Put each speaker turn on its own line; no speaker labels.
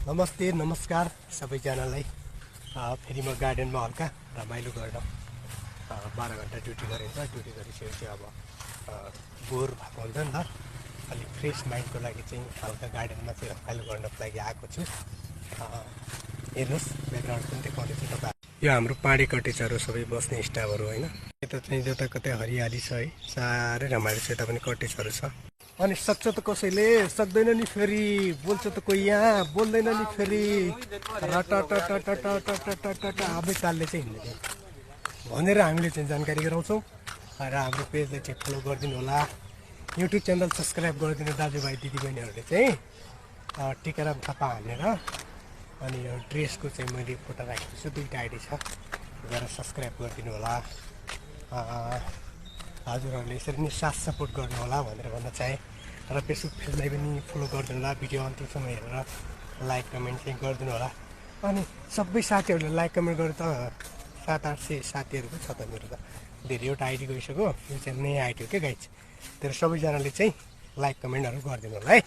नमस्ते नमस्कार सबैजनालाई। फेरि म गार्डनमा हल्का रमाइलो गर्न 12 घन्टा ड्युटी गरिन्छ। ड्युटी गरिसकेपछि अब बोर भएको हुन्छ नि त, अलिक फ्रेस माइन्डको लागि चाहिँ हल्का गार्डनमा चाहिँ रमाइलो गर्नको लागि आएको छु। हेर्नुहोस् ब्याकग्राउन्ड पनि देखाउँदै छु तपाईँ। यो हाम्रो पाहाडी कटेजहरू सबै बस्ने स्टाफहरू होइन। यता चाहिँ जता कतै हरियाली छ है, साह्रै रमाइलो छ। यता पनि कटेजहरू छ। अनि सक्छ त कसैले, सक्दैन नि फेरि, बोल्छ त कोही यहाँ, बोल्दैन नि फेरि, आफै चालले चाहिँ हिँड्ने भनेर हामीले चाहिँ जानकारी गराउँछौँ। र हाम्रो पेजलाई चाहिँ फलो गरिदिनु होला, युट्युब च्यानल सब्सक्राइब गरिदिनु दाजुभाइ दिदीबहिनीहरूले चाहिँ। टिकाराम थापा हानेर अनि यो ड्रेसको चाहिँ मैले फोटो राखेको छु, 2टा आइडी छ, गएर सब्सक्राइब गरिदिनु होला। हजुरहरूले यसरी नै साथ सपोर्ट गर्नु होला भनेर भन्न चाहेँ। र फेसबुक पेजलाई पनि फलो गरिदिनु होला, भिडियो अन्तिमसम्म हेरेर लाइक कमेन्ट चाहिँ गरिदिनु होला। अनि सबै साथीहरूले लाइक कमेन्ट गरेर त 700-800 साथीहरू पो छ त मेरो त, धेरैवटा आइडी गइसक्यो। यो चाहिँ नयाँ आइडी हो क्या गाइज। तर सबैजनाले चाहिँ लाइक कमेन्टहरू गरिदिनु होला है।